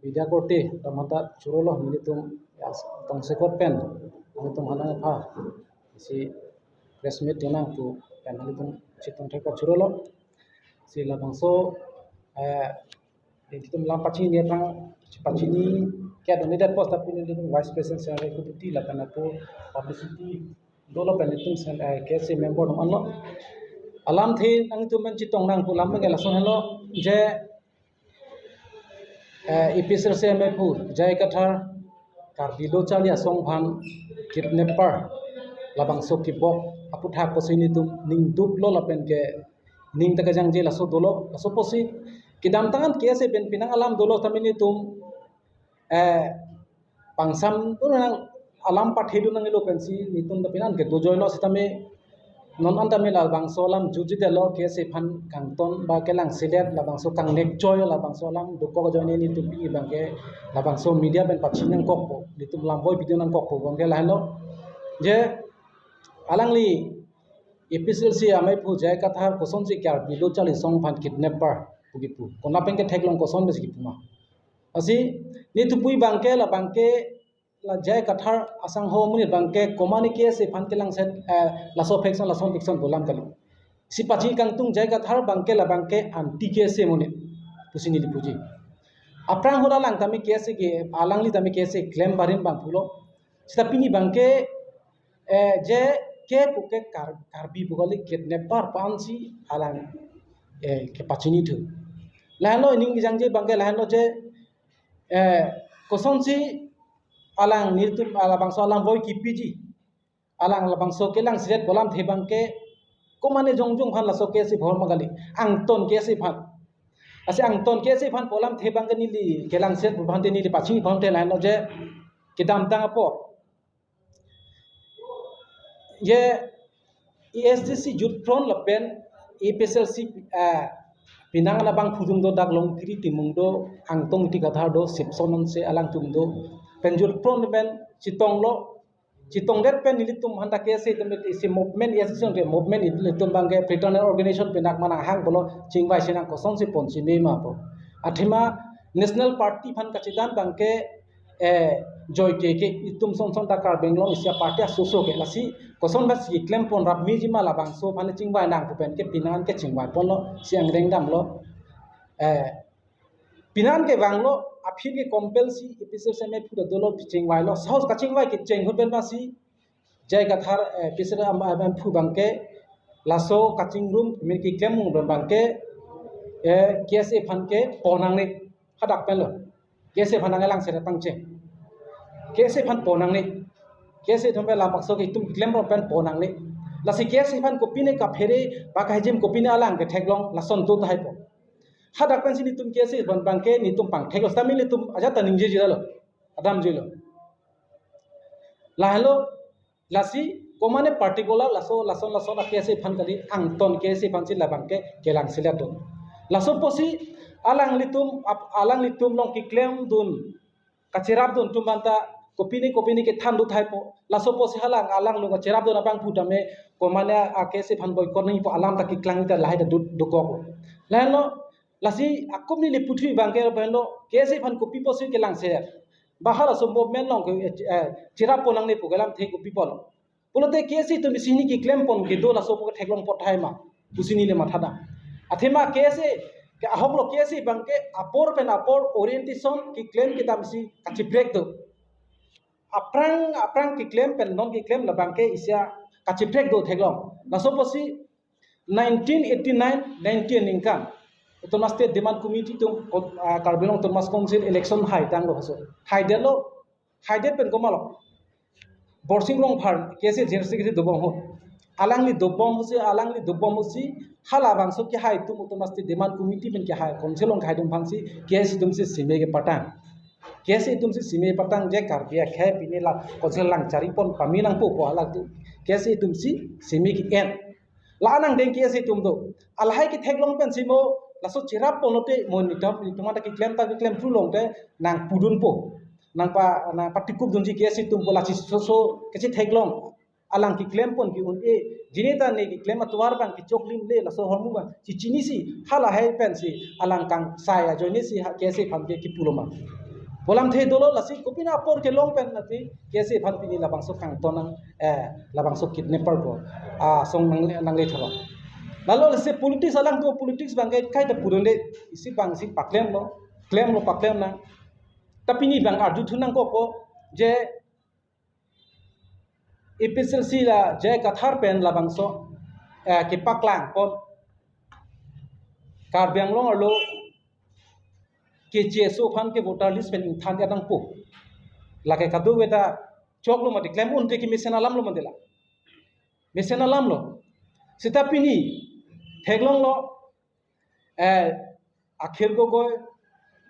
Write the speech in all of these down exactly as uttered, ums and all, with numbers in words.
Media korte, ta mata churolo nelitum, ya, tongsekot pen, nelitum hanang apha, si press meet tenang pu pen nelitum chetong thek churolo. Si labangso, eh, nelitum lam pachini aphrang, pachini ke adoni det post, tapi nelitum Vice President Central Executive lapen ako publicity dolo pen nelitum sen, eh, K S A member atum anlo. Alamthe nangtum men chetong nang pu alam ke lason helo je, eh, A P H L C M A pu J I Kathar, Karbi Lo Charli Asong aphan kidnapper, labangso kibok aputhak pusi nelitum ning duplo lapen ke ning ta kejangje laso dolo, laso pusi kedamtang an K S A pen penang alam dolo tame nelitum, eh, pangsam tu nang alam pathe dun nanglo pensi nelitum ta penang ke dojoilo sitame non an tame labangso alam jutji detlo K S A aphan kangton ba kelangsedet labangso kangnek choi labangso alam dokok ajoine nelitum pini abangke labangso media pen pachini nangkokpo, nelitum lam voi video nangkokpo abangke lahenlo je alangli A P H L C amei aphu J I Kathar kosonsi Karbi Lo Charli Asong aphan kidnapper pu kipu. Konat pen ketheklong, koson pensi kipu ma? Lasi nelitum pu abangke labangke la J I Kathar asangho amonit abangke komane K S A aphan kelangset, eh, laso faction, laso faction pu alam kali. Si pachini kangtung J I Kathar abangke labangke anti K S A amonit pusi neli puji. Aphrang hora alang tame K S A ke, alangli tame K S A klem barim abang pulo. Sita pini abangke, eh, je ke pu ke Kar-, Karbi pu kali, kidnapper pu ansi alang, eh, kepachini thu. Lahenlo ining kejangje abangke lahenlo je, eh, kosonsi alang nelitum, ah, labangso alam voi kipiji. Alang labangso kelangsedet pu alamthe abangke komane jongjong aphan laso K S A bhor ma kali. Angton K S A aphan. Lasi angton K S A aphan pu alamthe abangke neli kelangsedet pu aphante neli pachini aphante lahenlo je kedamtang apor ye A S D C Youth Front lapen A P H L C, eh, penang labangphu atum do, dak Longkiri Timung do, Angtong Ingti Kathar do, Sipson Hanse alangtum do. Pen Youth Front pen chetonglo, chetongdet pen nelitum aphanta K S A atum isi movement, A S D C movement, nelitum abangke fraternal organization pen dak manang hang pulo chingvai sinang kosonsi ponsi me ma pu. Athema National Party aphan kachedan abangke, eh, joike ke itum son son ta Karbi Anglong isi a-party asoso ke, lasi koson pensi klem pon rap meji ma, labangso aphan chingvai nang pu pen ke penang ke chingvai ponlo, si angreng damlo. Eh, penang ke vanglo, aphi ke compel si A P H L C amei aphu ta dolo, chingvailo, sahos kachingvai kecheng ahut pen masi J I Kathar, eh, A P H L C am-, am-, amphu abangke laso kachingrum amen keklem mung don abangke, eh, K S A aphan ke pon nangne, hadak penlo. K S A aphan nanglangsedet pangcheng. K S A aphan pon nangne. K S A atum pen labangso ke itum klem ro pen pon nangne. Lasi K S A aphan kopine kaphere ba kahijim kopine alang ketheklong, lason do tahai po. Hadak pensi nelitum K S A aphan abangke nelitum pangtheklo, sitame nelitum ajat ta ningjeji detlo, adamjilo. Lahelo, lasi komane particular laso, lason lason a-K S A aphan kali, angton K S A aphansi labangke kelangselet do. Laso pusi alanglitum ap-, alanglitum along keklem dun, kacherap dun atum aphanta kopine kopine kethan do tahai po. Laso pusi halang alang along kacherap dun abangphu tame komane a-K S A aphan boycott nangji pu alam ta keklang ta lahai ta do, dokok. Lahenlo, lasi akum neli puthot abangke lahenlo, K S A aphan kopi pusi kelangselet, ba halaso movement along ke, eh, cherap pon nangne pu ke alamthe kopi pulo? Pulote K S A atum isi hini keklem pon kedo, laso pu ketheklong apot tahai ma pusi neli mathadam. Athema K S A ke ahoklo, K S A abangke apor pen apor orientation keklem kedam isi kachiprek do. Aphrang aphrang keklem pen non keklem labangke isi a kachiprek do theklong. Laso pusi nineteen eighty-nine ninety aningkan Autonomous State Demand Committee atum, ah, Karbi Anglong Autonomous Council election haitanglo haso. Haidetlo, haidet pen komatlo, Borsing Rongphar K S A General Secretary dobom ahut, alangli dobom ahutsi, alangli dobom ahutsi halabangso kehai atum Autonomous State Demand Committee pen kehai, council along kehai atum aphansi K S A atumsi seme kepatang. K S A atumsi seme patang je Karbi akhei pine la council lang chari pon pame nangpo pu halak tu K S A atumsi seme ke-en. La anang deng K S A atum do. Alahai ketheklong pensi mo laso cherap pon lote mo nelitum, nelitum aphanta keklem ta keklem thu longte nangpudunpo, nangpa, nangpatikup dunji K S A atum pu, lasi soso kechetheklong. Alang keklem pon ke-un-e, jine ta ne keklem atovar abang kechoklim le, laso ahormu abang chechinisi, halahai pensi alang kangsai ajoinesi ha K S A aphan ke kipulo ma? Pu alamthe dolo, lasi kopina apor kelong pen nati K S A aphan pini labangso kangton nang, eh, labangso kidnapper pu asong nang, nangle thorong. Lalo lasi politics, alangtum politics abangke kaita pudunde, isi abang si paklemlo, klemlo, paklem nang. Ta pini abang arju thu nangkokpo je A P H L C la J I Kathar pen labangso, eh, kepaklang pon Karbi Anglong arlo K H A S O aphan ke voter list pen ingthan ya nangpo. Lake kadokave ta choklo mati, klem unte ke mesen alamlo mati la. Mesen alamlo. Seta pini theklonglo, eh, Akhil Gogoi,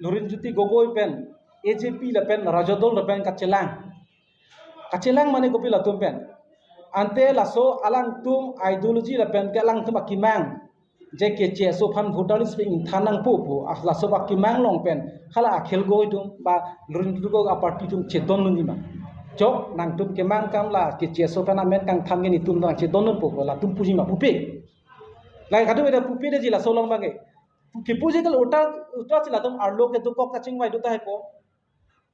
Lurinjyoti Gogoi pen, A J P lapen Rajya Dal lapen kachelang. Kachelang mane kopi latum pen. Ante laso alangtum ideology lapen ke alangtum akemang je K H A S O aphan voter list pen ingthan nangpo pu, ah, laso akemang along pen hala Akhil Gogoi atum ba Lurinjyoti Gogoi aparty atum chedondunji ma? Chok, nangtum kemang akam la K H A S O aphan amen kangthan ke netum nangchedondunpo pu latum puji ma? Pupe. Lahai kadokave ta pupedetji laso along abangke. Kipu je kali ulta, ulta si latum arlo kedokok kachingvai do tahai pu.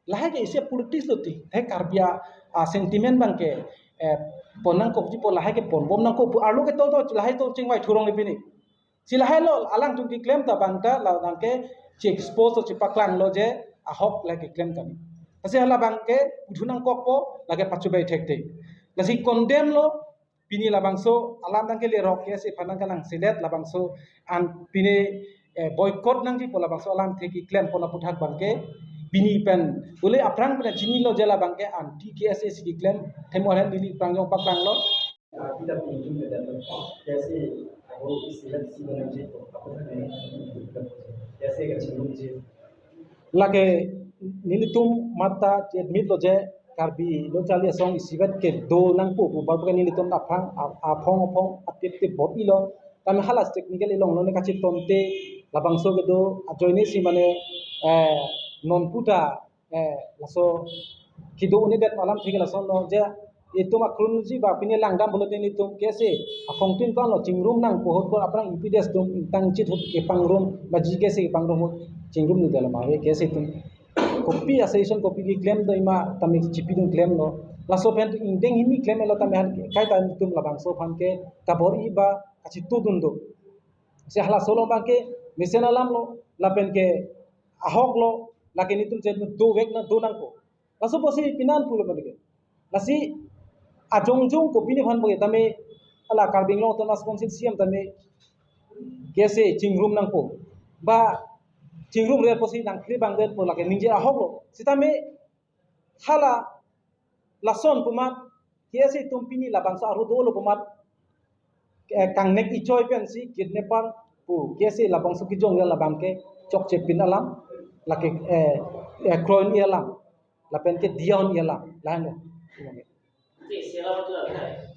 Lahai ke isi politics lo ti. Lahai Karbi a, a sentiment abangke, eh, pon nangkokji pu, lahai ke ponbom nangkok pu, arlo ke to to lahai to chingvai thurong le pini. Si lahailo alangtum keklem ta abang ta la abangke che-expose lo, chepaklanglo je ahok lahai keklem kali. Lasi hala abangke puthu nangkokpo, lake pachubai thekthe. Lasi condemn lo, pini labangso alam abangke lerok K S A aphan nangkalang selet labangso an pini, eh, boycott nangji pu labangso alamthe keklem pon aphuthak abangke pini pen ule aphrang pen chinilo je la abangke anti K S A si keklem themor hen neli aphrang jong paklanglo. Kita pini jun ke dan K S A ago selet si nangji pu aphuthak neli K S A kachingrum ji. Lake nelitum mata admit lo je Karbi lo charli asong isivet kedo nangpo pu, bar pu ke nelitum aphrang a-, aphong aphong atip tip bor-ilo. Tame hala technical along lo ne kachetonte labangso kedo ajoine si mane, eh, non puta, eh, laso kedo un-edet alamthe ke lasonlo je itum akrunji ba pini langdam pulote nelitum K S A aphongtin ko-anlo chingrum nangpo ahut ko aphrang U P D S atum ingtang chit ahut kepangrum ba G K S A kepangrum ahut chingrum ni dalam ave K S A atum. Kopi a-session kopi keklem do ima tame chipidun klemlo. Laso pen tu ingdeng hini klemlo tame hal kaita nelitum labangso aphan ke kabor-i ba kachitudun do. Si halaso along abangke mesen alamlo, lapen ke ahoklo, lake nelitum chen dovek nang do nangpo. Laso pusi pinan pulo abangke. Lasi ajongjong kopi ni aphan abangke tame hala Karbi Anglong Autonomous Council C E M tame K S A chingrum nangpo. Ba chingrum rel pusi nangkri bang den pu lake ningje ahoklo. Sitame hala lason pu amat K S A atum pini labangso aru dolo pu amat, eh, kangnek ichoi pensi kidnapper pu K S A labangso kejong ya labangke chokche pin alam, lake, eh, eh, kroin ya alam, lapen ke dion ya alam, lahenlo. Oke, sila betul ada.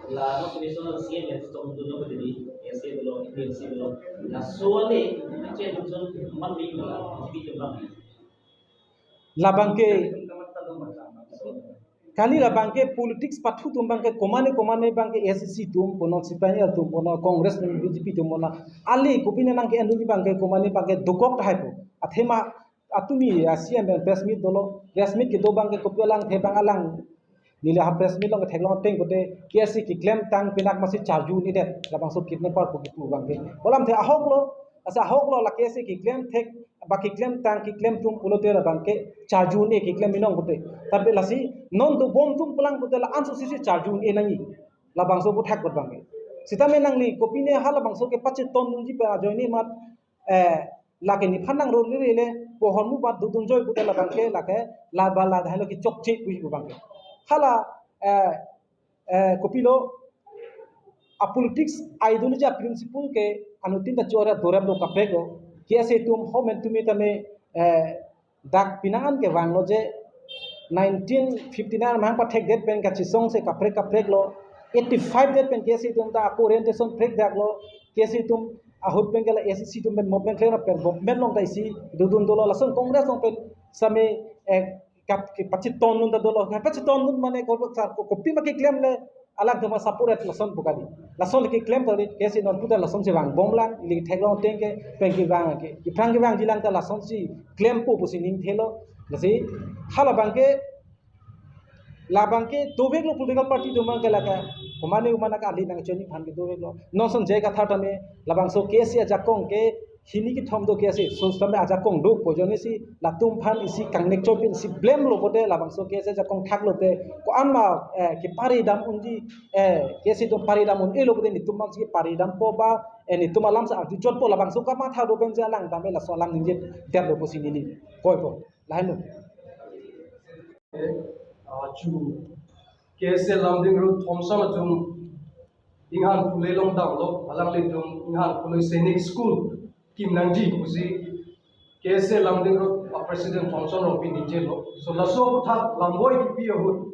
La no commissioner C M yang stok untuk no berdiri, K S A dolo, T M C dolo. La soalnya, macam macam man di mana, jadi kembang. Labangke kali labangke politics pathu atum abangke komane komane abangke A I C C atum punon, C P I M L atum punon, Congress punon, B J P atum punon. Ali kopi ne nangke-endunji abangke komane abangke dokok tahai pu. Athema atumi a C M abang press meet dolo, press meet kedo abangke kopi alamthe abang alang neli ha press meet along ketheklong ateng pute K S A keklemtang pinak masi charju un-edet labangso kidnapper pu kipu abangke. Pu alamthe ahoklo, asa ahoklo la K S A keklem thek, ba keklemtang keklem atum pulote labangke charju un-e keklem binong pute. Tapi lasi non dobom atum pulang pute la anso sisi charju un-e nangji. Labangso aphuthak abangke. Sitame nangli kopi ne halabangso kepachetondunji pen ajoine amat, eh, lake nephan nangrorele pohormu bat dodun joi pute labangke lake la ba la dahai lo kechokche puji pu abangke. Hala, eh, eh, kopilo a-politics ideology a-principle ke anuttin ta chora dorap lo kaprek lo. K S A atum homen tumi tame, eh, dak pinangan kevanglo je nineteen fifty-nine amahang pathekdet pen kachesong se kaprek kaprek lo. Eighty-five det pen K S A atum ta ako orientation prekdak lo. K S A atum ahut pen ke la A I C C atum pen movement klem pen movement along ta isi dodun dolo, lason Congress along pen same, eh, kap, kepachetondun ta dolo. Kepachetondun mane ko sar ko kopi ma keklem le alangtum ma support et lason pu kali. Lason keklem ta le K S A non puta lasonsi vangbom lang, ili theklong ateng ke pen kevang ke. Iphrang kevangji lang ta lasonsi klempo pusi ning thelo. Lasi halabangke, labangke doveklo political party atum abangke lake. Komane umana ka ali nangchoni aphan ke doveklo. Non son J I Kathar tame labangso K S A ajakong ke hini kethom do K S A. So tame ajakong do pu ajoine si latum aphan isi kangnek chopin si blame lo pote labangso K S A ajakong thaklo te ko-an ma, eh, kepari dam unji, eh, K S A atum pari dam un-elo pote netum aphan si pari dampo ba, eh, netum alam sa arju chotpo labangso kamatha do pen je alang tame laso alam ningje detlo pusi neli koipo. Lahenlo. Eh, ah, chu K S A Lumding Road Thomson atum inghan phule longdamlo, alanglitum inghan phule Sainik School kim nangji pusi K S A Lumding Road a President Thomson Rongpi ningjelo. So laso aputhak lamboi kipi ahut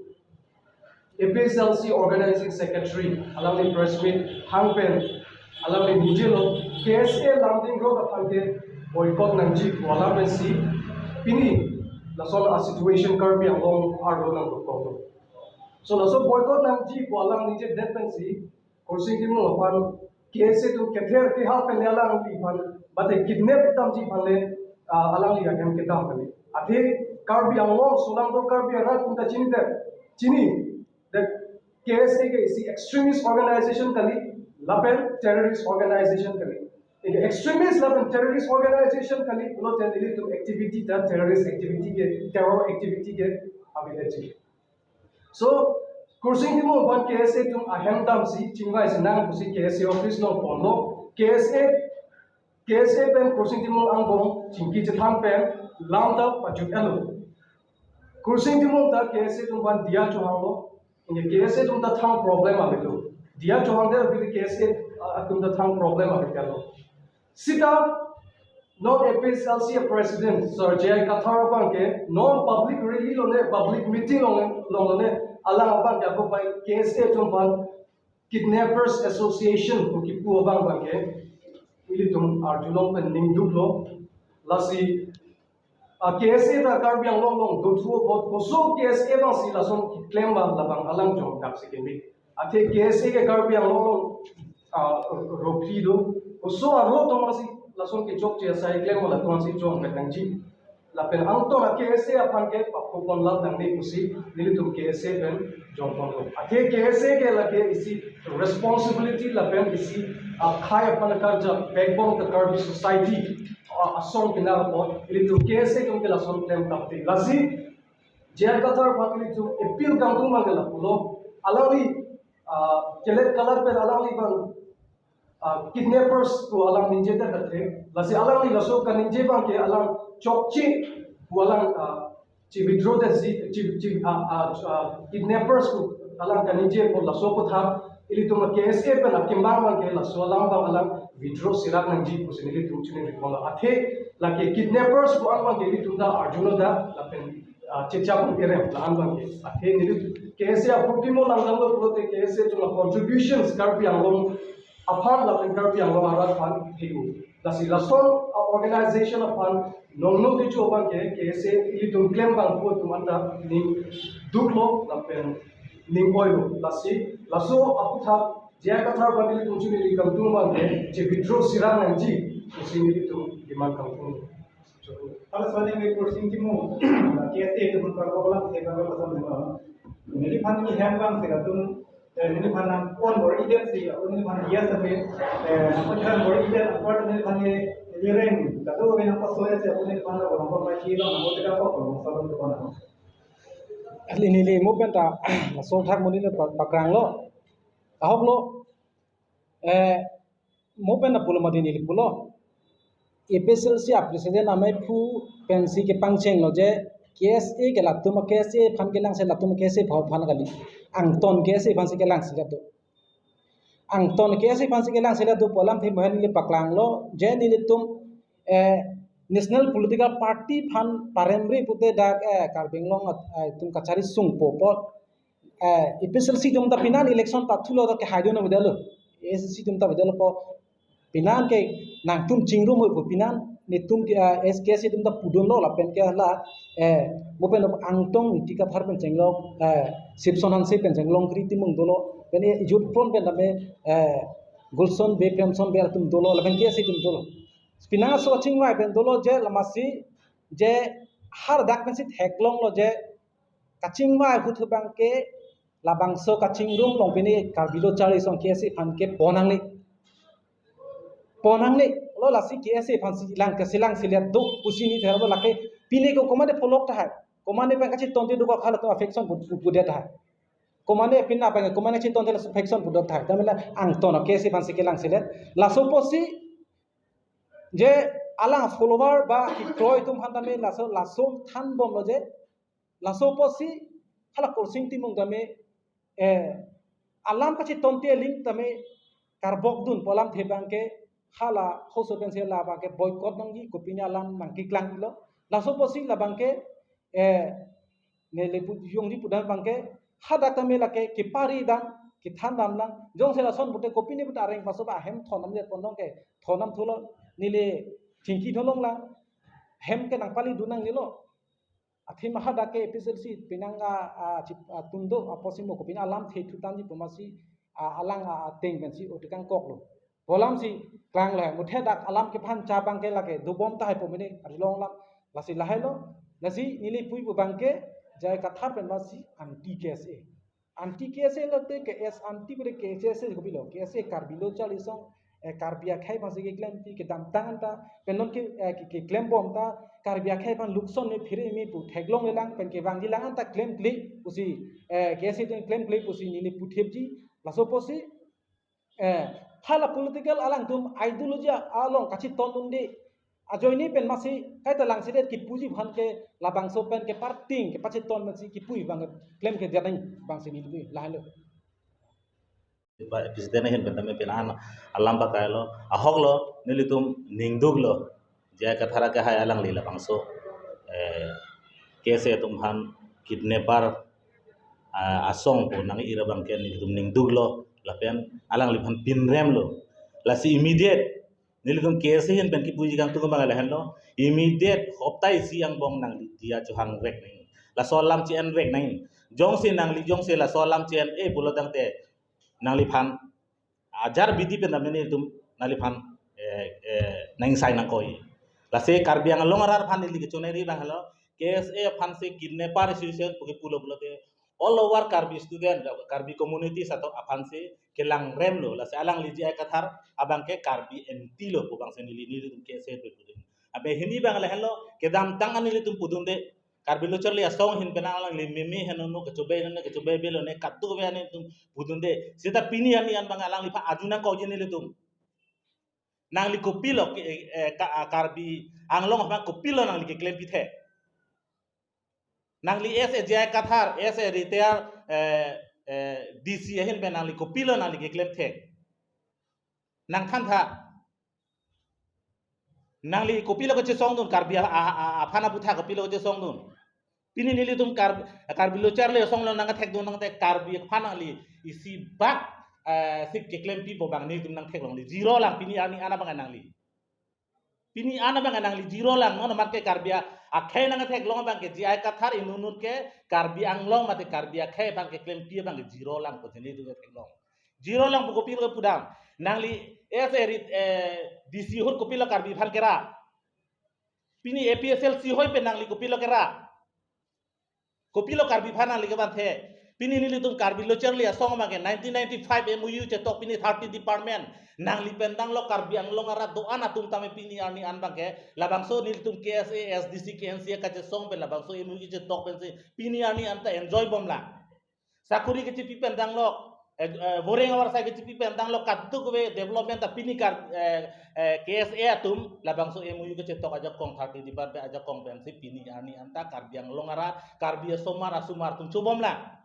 A P S L C Organizing Secretary alangli press meet hang pen alangli ningjelo, K S A Lumding Road aphan ke boycott nangji pu alam pensi pini lason a situation Karbi Anglong arlo nangdokoklo. So laso boycott nangji pu alam ningjedet pensi Kursing Timung aphan K S A atum kether kehal pen le alangli aphan, mate kidnap damji aphan le, ah, alangli ahem kedam pen le. Athe Karbi Anglong, solangdo Karbi arat atum ta chini te, chini. The K S A ke isi extremist organization kali, lapen terrorist organization kali. Ike extremist lapen terrorist organization kali, pulote nelitum activity ta terrorist activity ke, terror activity ke, abile chi. So, Kursing Timung aphan K S A atum ahem damsi chingvai sinang pusi K S A office along ponlo, K S A, K S A pen Kursing Timung angbong chingki chethang pen lam ta pajut-etlo. Kursing Timung ta K S A atum aphan diya chohanglo, K S A atum ta thang problem avelo. Diya chohangdet aphi K S A atum ta thang problem avelo. Sita non A P S L C a President Sir J I Kathar abangke non public rally lone, public meeting lone, lone alang abangke ako pai K S A atum aphan Kidnappers Association pu kipu abang abangke ilitum arjulong pen ningduklo. Lasi, ah, K S A ta Karbi Anglong along dothu apot koso K S A abangsi lason keklem abang labang alang jong daksi keme. Athe K S A ke Karbi Anglong along, ah, rophi do. Koso aro tongsi lason kechokche asai klem abang lason si jong pen nangji. Lapen angton a K S A aphan ke papo ponlap nangne pusi nelitum K S A pen jongponlo. Athe K S A ke lake isi responsibility lapen isi akhai aphan karja backbone ka Karbi society, ah, asong pinal apot nelitum K S A atum ke lason klem tapte. Lasi J I Kathar aphan nelitum appeal kangtung abang ke lapulo. Alangli, ah, kelet kalat pen alangli abang ah, kidnappers pu alang ningje ta kathe. Lasi alangli laso kaningje abangke alang chokche pu alang, ah, chi withdraw ta si, chi, chi, ah, ah, ah, kidnappers pu alang kaningje pu laso aputhak ilitum K S A pen akemang abangke laso alam abang alang withdraw sirak nangji pusi nelitum chini report. Athe lake kidnappers pu abangke ilitum ta arjuno ta lapen, ah, chechak erem la abangke. Athe nelitum K S A aphuti mo langdamlo pulote K S A atum a contributions Karbi Anglong aphan lapen Karbi Anglong arat aphan hegu. Lasi lason a organization aphan nongno kecho abangke K S A ilitum klem abang pu atum anta ningduklo lapen ning-oilo. Lasi laso aputhak J I Kathar aphan ilitum chini kangtung abangke che withdraw sirak nangji pusi ilitum demand kangtung. Halaso anke Kursing Timung, K S A atum aphan parkok lang se parkok lasam dema. Neliphan ke hem abang si latum, eh, neliphan nangpon bor-idet si, ako neliphan dia sampai, eh, nangpon bor-idet, ako neliphan ke lireng, kado ke nangpasoya si, ako neliphan la borong kok lagi lo, nangpon teka kok, borong salon ke kona. Ahli neli mo pen ta, laso thak mo neli pa-, pakranglo, ahoklo, eh, mo pen ta pulo mati neli pulo. A P S L C a president amei phu pensi kepangchenglo je K S A ke latum K S A aphan kelangse latum K S A aphan kali. Angton K S A aphansi kelangse latum. Angton K S A aphansi kelangse latum pu alamthe mo neli paklanglo je nelitum, eh, national political party aphan paremri pute dak, eh, Karbi Anglong at-, eh, atum kachari sungpo apot eh, A P S L C atum ta pinan election pathulo ta kehai dun avedetlo. A P S L C atum ta avedetlo po. Pinan ke nangtum chingrum po pinan netum ke, eh, S K S atum ta pudunlo lapen ke la, eh, mo pen Angtong Ingti Kathar pen chenglok, eh, Sipson Hanse pen chenglok Kursing Timung dolo. Pen, eh, Youth Front pen tame, eh, Gulson Bey, Premson Bey atum dolo lapen K S A atum dolo. Pinan so chingvai pen dolo je lamasi je Hadak pensi theklonglo je kachingvai ahut abangke labangso kachingrum along pini Karbi Lo Charli Asong K S A aphan ke pon nangne. Pon nangne lo, lasi K S A aphansi lang kasilang silet do pusi neli therlo. Lake pine ko komatne pholok tahai. Komatne pen kachetonte do ko halatum affection pu-, pu-, pudet tahai. Komatne pina pen komatne chetonte laso affection pudet tahai. Tame la angton K S A aphansi kelang silet. Laso apotsi je alang follower ba kekroi atum aphan tame laso, laso thanbomlo je laso apotsi hala Khorsing Timung tame, eh, alam kachetonte aling tame karbokdun pu alamthe abangke hala hoso pensi labangke boycott nangji, kopine alam nangkeklang lo. Laso apotsi labangke, eh, neli pu-, jongji pudam abangke hadak tame lake kepari dam, kethan dam lang. Jongsi lason pute kopine pute areng paso ba ahem thon namdet pondong ke thon namthulo, neli chingki tholong lang. Hem ke nangpalidun nangnelo. Athema hadak ke A P H L C penang a, a, chip, a, tun do apotsi mo kopine alamthe thutanji pu amatsi, a, alang a, ateng pensi otikang koklo. Pu alamsi klanglo, muthe dak alam kephan cha abangke lake dobom tahai pu mene arilong alam. Lasi lahailo, lasi neli puji pu abangke J I Kathar pen amatsi anti K S A. Anti K S A lote K S anti pu de K S A kopilo. K S A Karbi Lo Charli Asong, eh, Karbi akhei aphansi keklempi, kedamtang anta pen non ke, eh, ke, keklembom ta Karbi akhei aphan lukson me phere me pu theklonglelang pen kevangjilang anta klemkle pusi, eh, K S A atum klemkle pusi neli puthipji. Laso apotsi, eh, hala political alangtum ideology along kacheton dunde ajoine pen amatsi kaita langsedet kipuji aphan ke labangso pen keparting kepacheton amatsi kipuji abang klem ke jadang abangsi neli pu lahailo. Ba president ahin pen tame pina an alam ba kailo, ahoklo, nelitum ningduklo J I Kathar ke hai alangli labangso, eh, K S A atum aphan kidnapper, ah, asong pu nang-ir abangke nelitum ningduklo lapen alangliphan pinremlo. Lasi immediate nelitum K S A ahin pen kipuji kangtung abang lahenlo, immediate hopta isi angbong nangli diya chohang vek nang. Laso alam che-en vek nang. Jongsi nangli jongsi laso alam che-en-e pulo tangte nangliphan ajar bidi pen tame nelitum nangliphan, eh, eh, nangsai nangkoi. Lasi Karbi Anglong arat aphan neli kechoneri abang helo, K S A aphansi kidnapper association pu ke pulo pulote all over Karbi student, Karbi community sato aphansi kelangremlo. Lasi alangli J I Kathar abangke Karbi anti lo pu abangsi neli, nelitum K S A pen pudun. Abe hini abang lahenlo, kedamtang an nelitum pudunde, Karbi Lo Charli Asong ahin pen alangli meme henono kechobei henono kechobei belo ne katu be ane tum pudunde. Seta pini arni an abang alangliphan aju nangkokji nelitum. Nangli kopilo ke, eh, ka-, ah, Karbi Anglong aphan kopilo nangli keklempi thek. Nangli as a J I Kathar, as a retired, eh, eh, D C ahin pen nangli kopilo nangli keklem thek. Nangthan tha. Nangli kopilo kachesongdun, Karbi a, a, a, aphan aputhak kopilo kachesongdun. Pini nelitum Kar-, Karbi Lo Charli Asong along nangthekdun tangte Karbi aphan nangli isi bak, eh, si keklempipo abang nelitum nangtheklongle. Zero lang pini arni an abang nangli. Pini an abang nangli zero lang, non amat ke Karbi a, akhei nangtheklong abangke J I Kathar inutnut ke Karbi Anglong mate Karbi akhei aphan keklempi abangke zero lang pu nelitum theklong. Zero lang pu kopilo pudam. Nangli as a rit-, eh, D C ahut kopilo Karbi aphan kera. Pini A P H L C ahoi pen nangli kopilo kera. Kopilo Karbi aphan nangli kevan thek. Pini nelitum Karbi Lo Charli Asong abangke nineteen ninety-five M O U chetok pini thirty department. Nangli pen tanglo Karbi Anglong arat do-an atum tame pini arni an abangke labangso nelitum K S A, S D C, K N C A kachesong pen labangso M O U chetok pensi pini arni anta enjoy bomlang. Sakuri kechipi pen tanglo, eh, eh, boreng avar sai kechipi pen tanglo, kaduk ave development ta pini Kar-, eh, eh, K S A atum labangso M O U kechetok ajakong thirty department ajakong pensi pini arni anta Karbi Anglong arat, Karbi asomar asomar atum chobomlang.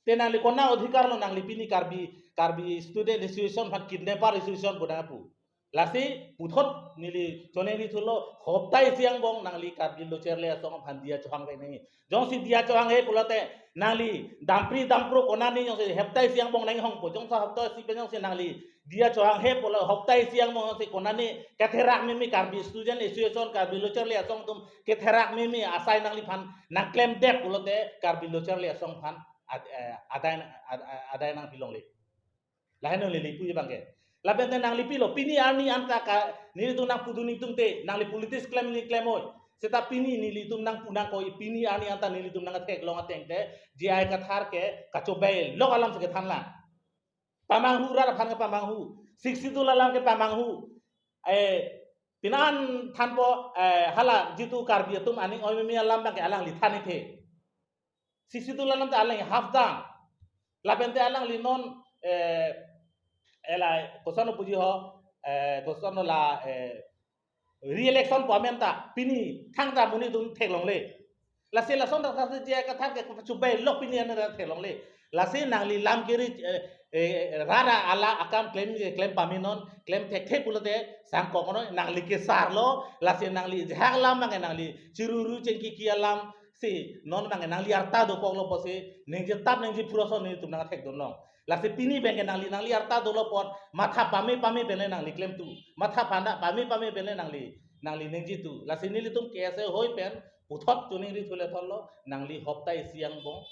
Te nangli kona odhikar lo nangli pini Karbi, Karbi Student Association aphan kidnapper association pu nangpu. Lasi puthot neli choneri thulo hopta isi angbong nangli Karbi Lo Charli Asong aphan diya chohang vek nangji. Jongsi diya chohanghe pulote nangli dampri dampro konane jongsi hopta isi angbong nanghongpo, jongsi hopta isi pen jongsi nangli diya chohanghe pulo hopta isi angbong jongsi konane ketherak meme Karbi Student Association, Karbi Lo Charli Asong atum ketherak meme asai nangliphan nangklemdet pulote Karbi Lo Charli Asong aphan ad-, eh, adai, ad-, ad-, adai nangpilongle. Lahenlo neli puji abangke. Lapen te nangli pilo, pini arni anta ka, nelitum nangpudun nelitum te, nangli politics klem neli klem oi. Seta pini nelitum nangpu nangkok, pini arni anta nelitum nangtheklong ateng te, J I Kathar ke kachobei lok alam si kethan lang. Pamanghu, rat aphan ke pamanghu. Sixth Schedule alam ke pamanghu. Eh, pinan thanpo, eh, hala jitu Karbi atum aning oi meme alam abang ke alangli than-ik the. Sixth Schedule alam ta alangli hapdam. Lapen te alangli non, eh, ela koson puji ho, eh, koson la, eh, re-election pu amen ta pini thangta monit atum theklongle. Lasi lason ta J I Kathar ke kachobei lok pini arni ta theklongle. Lasi nangli lam keri, eh, eh, rara ala akam klem, klem pame non, klem thekthe pulote sangkok non, nangli kesarlo, lasi nangli jahak alam abang ke nangli chiruru chengkiki alam si non abang ke nangli arta dokoklo pusi, ningje tap ningje phurosonsi nelitum nangthekdun long. Lasi pini abang ke nangli, nangli arta dolo apot, matha pame pame pen le nangli klemtu. Matha panda pame pame pen le nangli, nangli ningjetu. Lasi nelitum K S A hoi pen puthot choningri thule thotlo, nangli hopta isi angbong,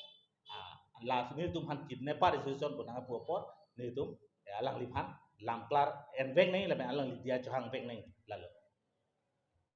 ah, lasi nelitum aphan kidnapper association pu nangpu apot, nelitum, eh, alangliphan lamklar envek nangji, lapen alangli diya chohangvek nangji, lalo.